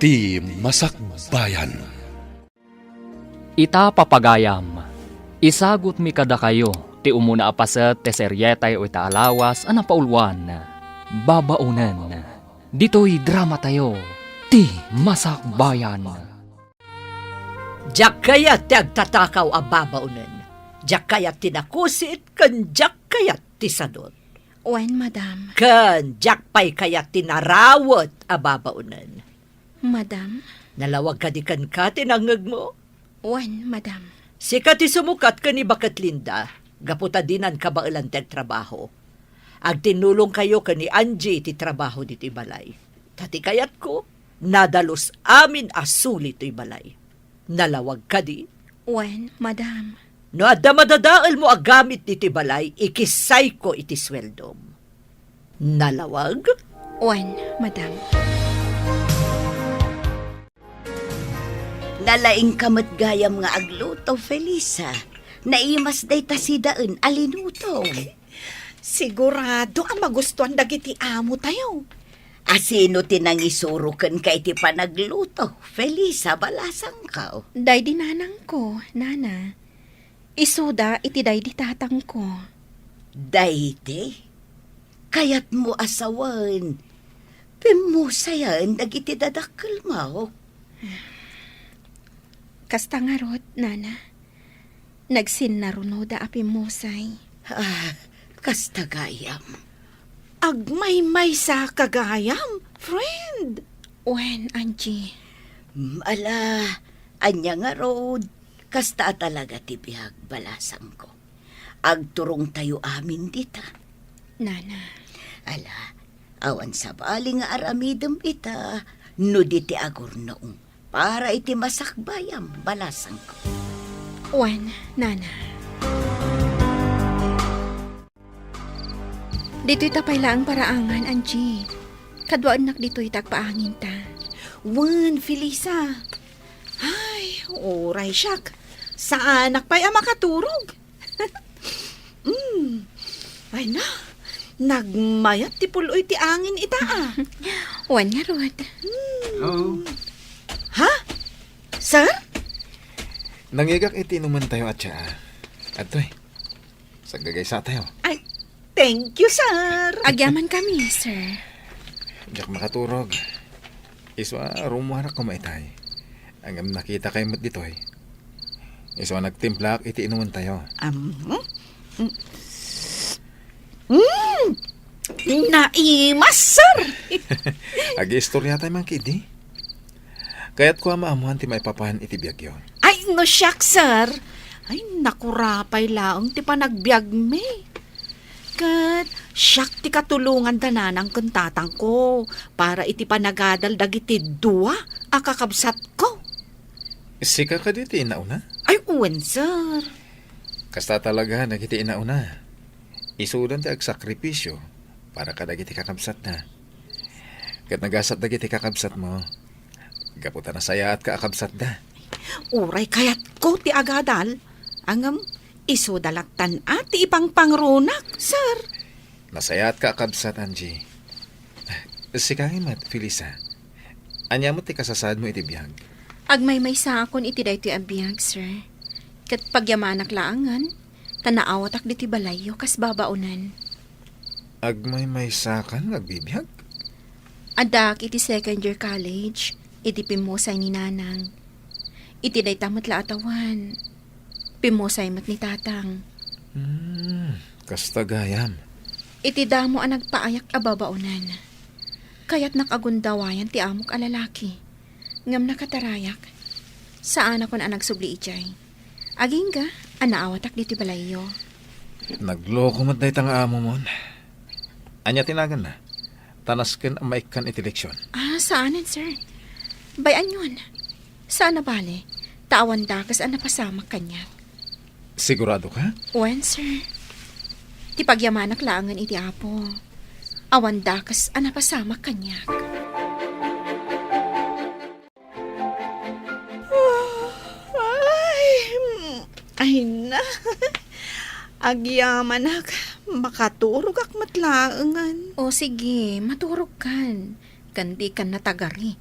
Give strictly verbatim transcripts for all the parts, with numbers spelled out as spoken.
Ti Masakbayan. Ita, papagayam, isagutmi kadakayo ti umuna a paset ti serietayo ita a lawas a napauluan, Babaonen. Ditoy dramatayo, Ti Masakbayan. Diak kayat ti agtatakaw a babaonen. Diak kayat ti nakusit ken diak kayat ti sadut. Wen, madam. Ken diak pay kayat ti narawet a babaonen. Madam? Nalawag kadi kenka ti nangngegmo? Wen, madam. Sika ti sumukat ken ni Baket Linda, gapu ta dinan kabaelan ti agtrabaho. Agtinnulongkayo ken ni Angie iti trabaho ditoy balay. Ta ti kayatko, nadalus amin a suli toy balay. Nalawag kadi? Wen, madam. No adda madadaelmo a gamit ditoy balay, ikissayko iti sueldom. Nalawag? Wen, madam. Nalaingka met gayam nga agluto, Felisa. Naimas dayta sidaen a linutom. Sigurado a magustuan dagiti amotayo. A sino ti nangisuro kenka iti panagluto, Felisa, balasangko? Daydi nanangko, nana. Isuda iti daydi tatangko. Daydi? Kayatmo a sawen, pimmusayen dagiti dadakkelmo? Kasta ngarud, nana. Nagsinnarunoda a pimmusay. Ah, kasta gayam. Agmaymaysa ka gayam, friend. Wen, Angie. Mm, ala, ania ngarud, kasta a talaga ti biag, balasangko. Agturongtayo amin dita. Nana. Ala, awan sabali nga aramidem ita, no di ti agurnong. Para iti masakbayam, balasangko. Wen, nana. Ditoy ta pay laeng paraangan, Angie. Kaduaennak ditoy ta agpaanginta. Wen, Felisa. Ay, uray siak. Saanak pay a makaturog. Mm. Ay na, nagmayat ti pul-oy ti angin ita, ah. Wen ngarud. Mm. Hello? Ha? Sir? Nangigak iti inumentayo a tsaa. Adtoy. Saggagaysatayo. Ay, thank you, sir. Agyaman kami, sir. Diak makaturog. Isu a rummuarak koma itay. Ngem nakitakay met ditoy. Isu a nagtimplaak iti inumentayo. Am, hmm? Mm. Mm. Naimas, sir. Agiistoryatay man ketdi. Kayatko a maammoan ti maipapan iti biagyo. Ay, no siak, sir. Ay, nakurapay laeng ti panagbiagmi. Ket siak ti katulongan da nanang ken tatangko para iti panagadal dagiti dua a kakabsatko. Sika kadi ti inauna? Ay, wen, sir. Kasta talaga dagiti inauna. Isudan ti agsakripisio para kadagiti kakabsatna. Ket nagasat dagiti kakabsatmo. Gapu ta nasayaatka a kabsatda. Uray kayatko ti agadal, ngem isuda lattan a ti ipangpangrunak, sir. Nasayaatka a kabsat, Angie. Sika met, Felisa. Ania met ti kasasaadmo iti biag? Agmaymaysaakon iti daytoy a biag, sir. Ket pagyamanak laengen, ta naawatak ditoy balayyo kas babaonen. Agmaymaysakan nga agbibiag? Addaak iti second year college, iti pimmusay ni Nanang. Iti dayta met la a tawen, pimmusay met ni Tatang. Hmm, kasta gayam. Iti damo a nagpaayak a babaonen, kayatnak a gundawayan ti amok a lalaki. Ngem nakatarayak. Saanakon a nagsubli idiay. Agingga a naawatak ditoy balayyo. Nagloko met dayta nga amomon. Ania ti naganna? Ta nasken a maikkan iti leksion. Ah, saanen, sir. Bay-anyon. Saan a bale, ta awan dakes a napasamak kaniak. Sigurado ka? Wen, sir. Ti pagyamanak laengen iti Apo. Awan dakes a napasamak kaniak. Ay, mm, ay na. Agyamanak, makaturogak met laengen. O sige, maturogkan. Ken dikan natagari.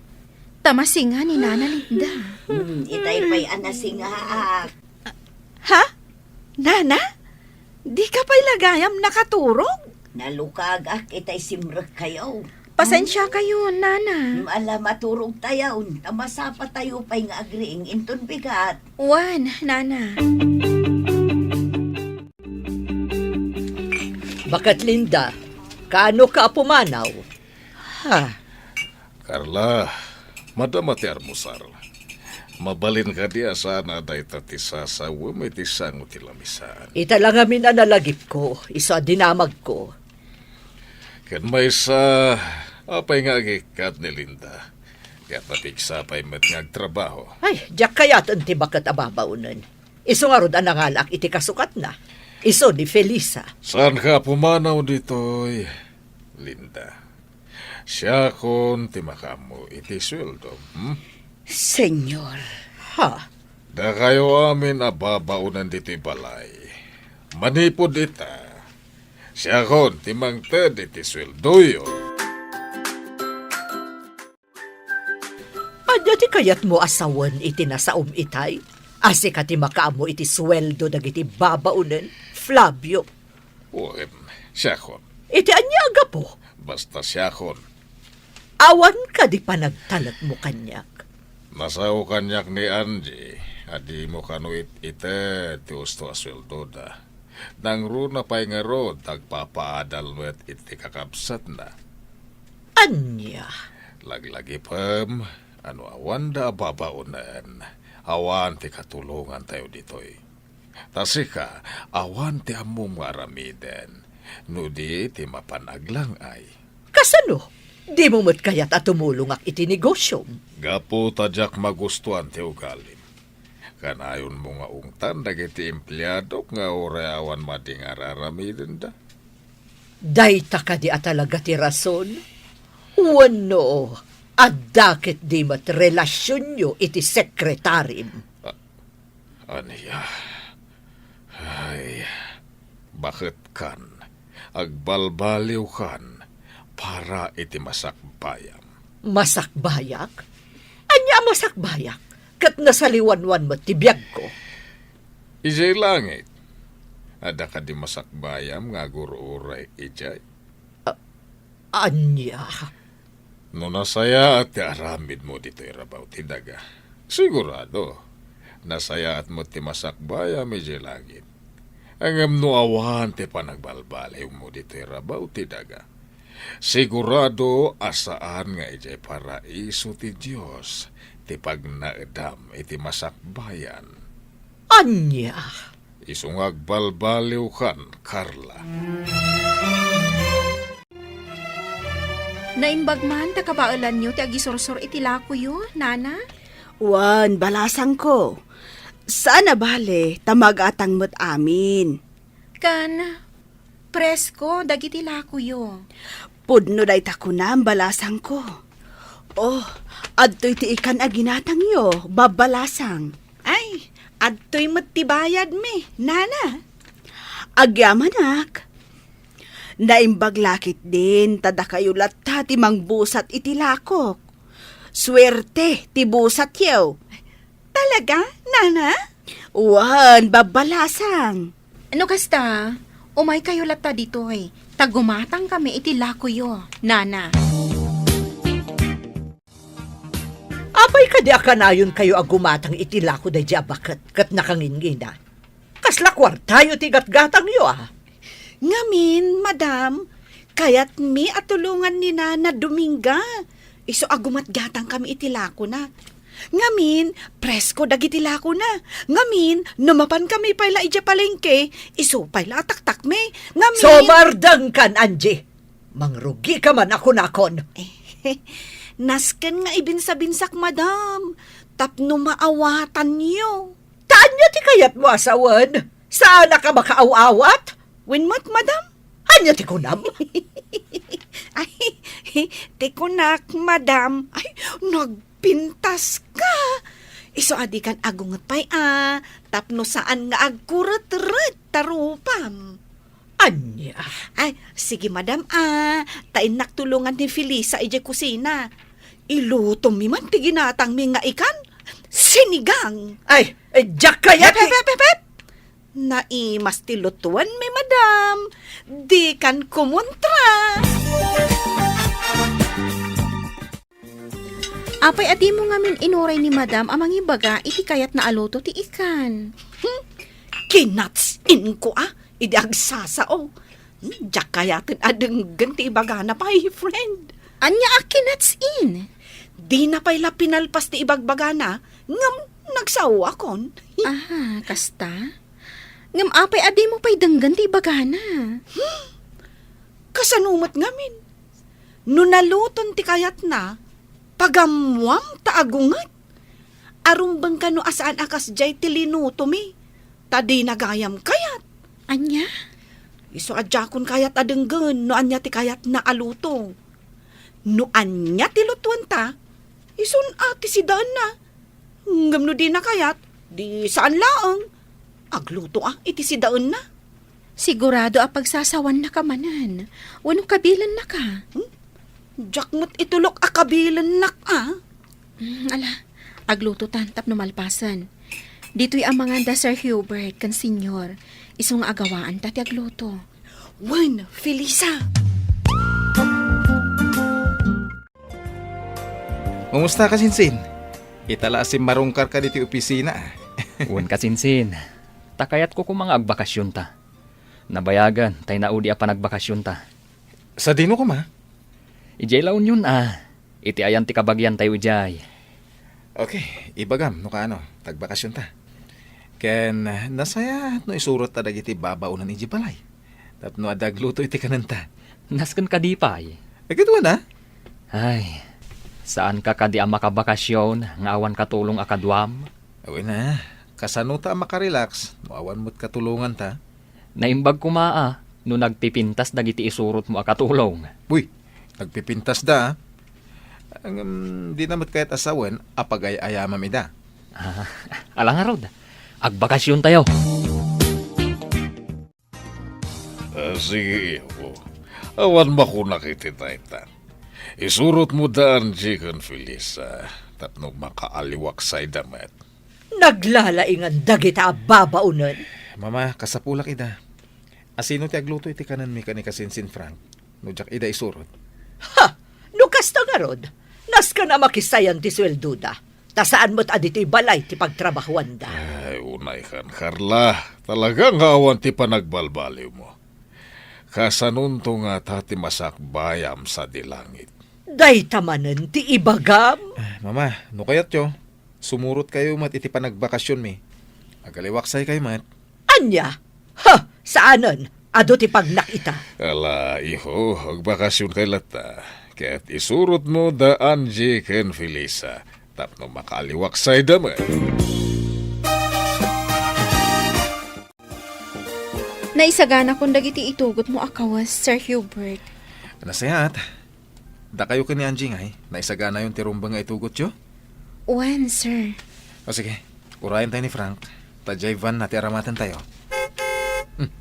Ta masinga ni Nana Linda. Hmm, itay pay a nasingaak. Ha? Nana? Di ka pay la gayam nakaturog? Nalukagak itay simrekkayo. Pasensiakayo, Nana. Hmm, ala, maturogtayon, ta masapatayo pay nga agriing inton bigat. Wen, Nana. Baket Linda, kaano ka a pumanaw? Ha? Carla, madama ti armusar. Mabalin kadi a saan a dayta ti sasawem iti sango ti lamisaan? Ita la ngamin a nalagipko, isu a dinamagko. Ken maysa, apay nga agikkat ni Linda? Ket napigsa pay met nga agtrabaho. Ay, diak kayaten ti baket a babaonen. Isu ngarud a nangalaak iti kasukatna. Isu ni Felisa. Saanka a pumanaw ditoy, Linda? Siakon ti makaammo iti sueldo, hmm? Senyor. Ha? Dakayo amin a babaonen ditoy balay. Manipud ita, siakon ti mangted iti sueldoyo. Ania ti kayatmo a sawen iti nasaom itay? A sika ti makaammo iti sueldo dagiti babaonen, Flavio? Wen, siakon. Iti ania a gapu? Basta siakon. Awan kadi panagtalekmo kaniak? Nasao kaniak ni Angie a dimo kano it-ited ti usto a sueldoda. Nangruna pay ngarud, agpapaadal met iti kakabsatna. Ania? Laglagipem a no awanda a babaonen, awan ti katulongantayo ditoy. Ta sika, awan ti ammom nga aramiden, no di ti mapan aglang-ay. Kasano? Dimo met kayat a tumulongak iti negosiom? Gapu ta diak magustuan ti ugalim. Kanayonmo nga ungtan dagiti empleadok nga uray awan madi nga ar-aramidenda? Dayta kadi a talaga ti rason? Wenno, adda ketdi met relasionyo iti sekretarim? A-, ania? Ay, baketkan, agbalbaliwkan para iti masakbayam. Masakbayak? Ania a masakbayak? Ket nasaliwanwan met ti biagko. Idiay langit, adda kadi masakbayam nga agur-uray idiay? A-, ania? No nasayaat ti aramidmo ditoy rabaw ti daga, sigurado, nasayaat met ti masakbayam idiay langit. Ngem no awan ti panagbalbaliwmo ditoy rabaw ti daga, sigurado a saan nga idiay paraiso ti Dios ti pagnaedam iti masakbayan. Ania? Isu nga agbalbaliwkan, Carla. Naimbag man ta kabaelanyo ti agisursor iti lakoyo, Nana? Wen, balasangko. Saan a bale, ta magatang met amin. Kan, presko dagiti lakoyo. Pudno dayta kunam, balasangko. Oh, adtoy ti ikan a ginatangyo, babbalasang. Ay, adtoy met ti bayadmi, Nana. Agyamanak. Naimbag la ketdin ta dakayo latta ti mangbusat iti lakok. Suerte ti busatyo. Talaga, Nana? Wen, babbalasang. No kasta, umaykayo latta ditoy, ta gumatangkami iti lakoyo, Nana. Apay kadi a kanayonkayo a gumatang iti lako daydi a baket ket nakangingina? Kasla kuartayo ti gatgatangyo, a? Ngamin, madam, kayatmi a tulongan ni Nana Dominga. Isu a gumatgatangkami iti lakona. Ngamin, presko dagiti lakona. Ngamin, no mapankami pay la idiay palengke, isu pay la a taktakmi. Ngamin— Sumardengkan, Angie! Mangrugika man a kunakon. Nasken nga ibinsabinsak, madam, tapno maawatanyo. Ta ania ti kayatmo a sawen? Saanak a makaaw-awat? Wen met, madam. Ania ti kunam? Ay, ti kunak, madam. Ay, nagpintaska. Isu a dikan agunget pay a, tapno saan nga agkuretret ta rupam. Ania? Ay, sige, madam, a. Ta innak tulongan ni Felisa idiay kusina. Ilutomi man ti ginatangmi nga ikan, sinigang. Ay, eh, diak kayat Hep, ti hep, hep, hep, hep! Naimas ti lutuanmi, madam. Dikan kumontra. Apay a dimo ngamin inuray ni madam a mangibaga iti kayatna a luto ti ikan? Hmm, kinatsin ko a, idi agsasao. Hmm, diak kayaten a denggen ti ibagana pay, friend. Ania a kinatsin? Dina pay la pinalpas ti ibagbagana, ngem nagsaoakon. Ah, kasta? Ngem apay a dimo pay denggen ti ibagana? Hmm, kasano met ngamin? No naluton ti kayatna, pagammuam ta agunget. Arumbeng kano a saan a kasdiay ti linutomi, ta dina gayam kayat. Ania? Isu a diakon kayat a denggen no ania ti kayatna a luto. No ania ti lutuenta, isun a ti sidaenna. Ngem no dina kayat, di saan laeng. Agluto a iti sidaenna. Sigurado a pagsasawanna ka manen, wenno kabilennaka? Hmm? Diak met itulok a kabilennak a. Hmm, ala, aglutotan tapno malpasen. Ditoy a manganda Sir Hubert ken Senyor, isu nga agawaanta ti agluto. Wen, Felisa! Kumusta, kasinsin? Ita la a simmarungkarka ditoy opisina, a. Wen, kasinsin. Ta kayatko koma nga agbakasionta. Nabayagen tay naudi a panagbakasionta. Sadino koma? Idiay La Union, a. Iti ayan ti kabagiantayo idiay. Okay, ibagam no kaano, ta agbakasionta. Ken, nasayaat no isurotta dagiti babaonen idiay balay. Tapno adda agluto iti kanenta. Nasken kadi pay? Ay, ket wen a. Ay, saanka kadi a makabakasion nga awan katulong a kaduam? Wen a, kasanota a makarelax no awan met katulonganta? Naimbag koma a no nagpipintas dagiti isurotmo a katulong. Uy, nagpipintasda, a. Ngem, dina met kayat a sawen a pagay-ayamam ida. Ah, ala ngarud, agbakasiontayo. Ah, sige, iho. Awan makunak iti dayta. Isurotmo da Angie ken Felisa tapno makaaliwaksayda met. Naglalaingan dagita a babaonen. Mama, kasapulak ida. Asino ti agluto iti kanenmi ken ni kasinsin Frank no diak ida isurot? Ha! No kasta ngarud, nasken a makisayan ti sueldoda, ta saan met a ditoy balay ti pagtrabahuanda. Ay, unaykan, Carla. Talaga nga awan ti panagbalbaliwmo. Kasanonto ngata ti masakbayam sadi langit? Dayta manen ti ibagam. Ah, Mama, no kayatyo, sumurotkayo met iti panagbakasionmi. Agaliwaksaykayo met. Ania? Ha! Saanen. Adu ti pagnak ita. Ala, iho, agbakasionkay latta. Ket isurotmo da Angie ken Felisa tapno makaaliwaksayda met. Naisaganakon dagiti itugotmo a kawes, Sir Hubert. Nasayaat. Dakayo ken ni Angie ngay, naisaganayon ti rumbeng nga itugotyo? Wen, sir. O sige, urayen tayo ni Frank. Ta diay van na ti aramatentayo. Hmm.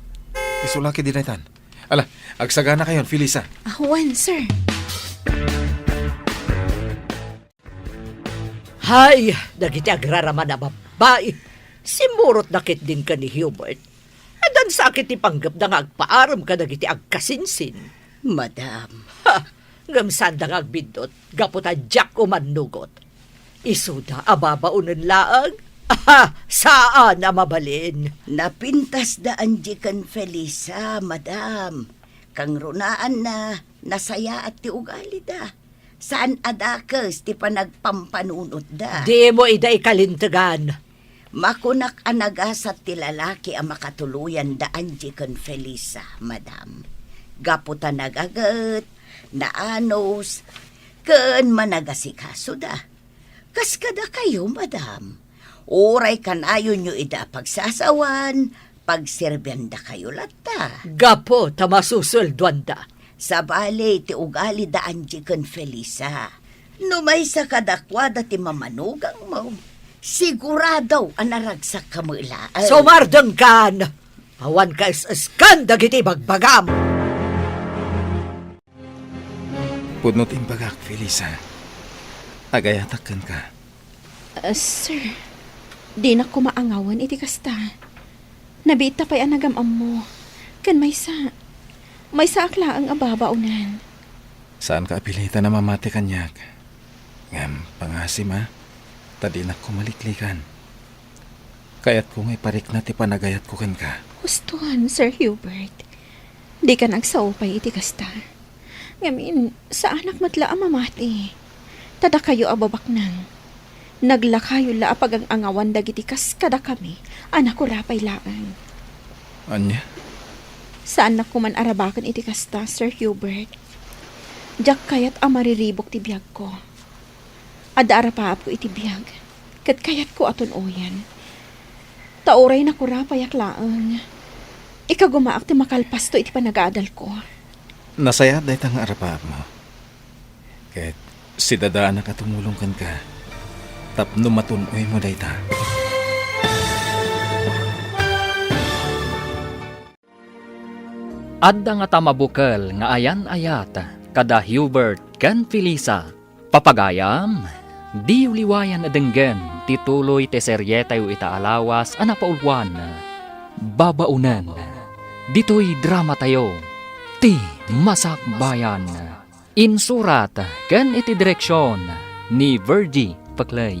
Isu la ketdi daytan. Ala, agsaganakayon, Felisa. Ah, wen, sir. Hay, dagiti agraraman a babbai. Simmurotda ketdin ken ni Hubert. Addan sakit ti panggepda nga agpaarem kadagiti agkasinsin. Madam. Ha! Ngem saanda nga agbiddut gapu ta diak umannugot. Isuda a babaonen laeng? Aha! Saan a mabalin. Napintasda Angie ken Felisa, madam. Kangrunaanna, nasayaat ti ugalida. Saan a dakes ti panagpampanunotda. Dimo ida ikalintegan. Makunak a nagasat ti lalaki a makatuloyan da Angie ken Felisa, madam. Gapu ta nagaget, naanus, ken managasikasoda. Kas kadakayo, madam. Uray kanayonyo ida a pagsasawan, pagserbiandakayo latta. Gapu ta masusueldoanda. Sabali ti ugali da Angie ken Felisa. No maysa kadakuada ti mamanugangmo, sigurado a naragsak ka met laeng. Sumardengkan! Awan kaes-eskan dagiti ibagbagam! Pudno ti imbagak, Felisa. Agayatak kenka. Ah, sir, dinak koma angawen iti kasta. Nabiit ta pay a nagam-ammo. Ken maysa, maysaak laeng a babaonen. Saanka a pilitan a mamati kaniak. Ngem pangasim a, ta dinak koma liklikan. Kayatko nga iparikna ti panagayatko kenka. Huston, Sir Hubert. Dikan agsao pay iti kasta. Ngamin, saanak met la a mamati. Ta dakayo a babaknang, naglakayo la a pagang-angawan dagiti kas kadakami a nakurapay laeng. Ania? Saannak koman arabaken iti kasta, Sir Hubert. Diak kayat a mariribuk ti biagko. Adda arapaapko iti biag, ket kayatko a tun-oyen. Ta uray nakurapayak laeng, ikagumaak ti makalpasto iti panagaadalko. Nasayaat dayta nga arapaapmo. Ket sidadaanak a tumulong kenka tapno matun-oymo dayta. Adda ngata mabukel nga ayan-ayat kada Hubert ken Felisa. Papagayam, diyo liwayan a denggen ti tuloy ti serietayo ita a lawas a napauluan, Babaonen. Ditoy dramatayo, Ti Masakbayan. Insurat ken iti direksion ni Virgie Peclay.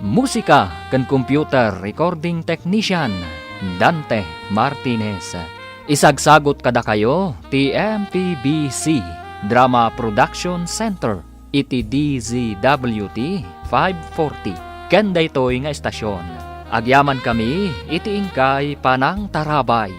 Musika ken computer recording technician, Dante Martinez. Isagsagut kadakayo ti M P B C Drama Production Center iti D Z W T five forty. Ken daytoy nga estasion, agyamankami iti inkay panangtarabay.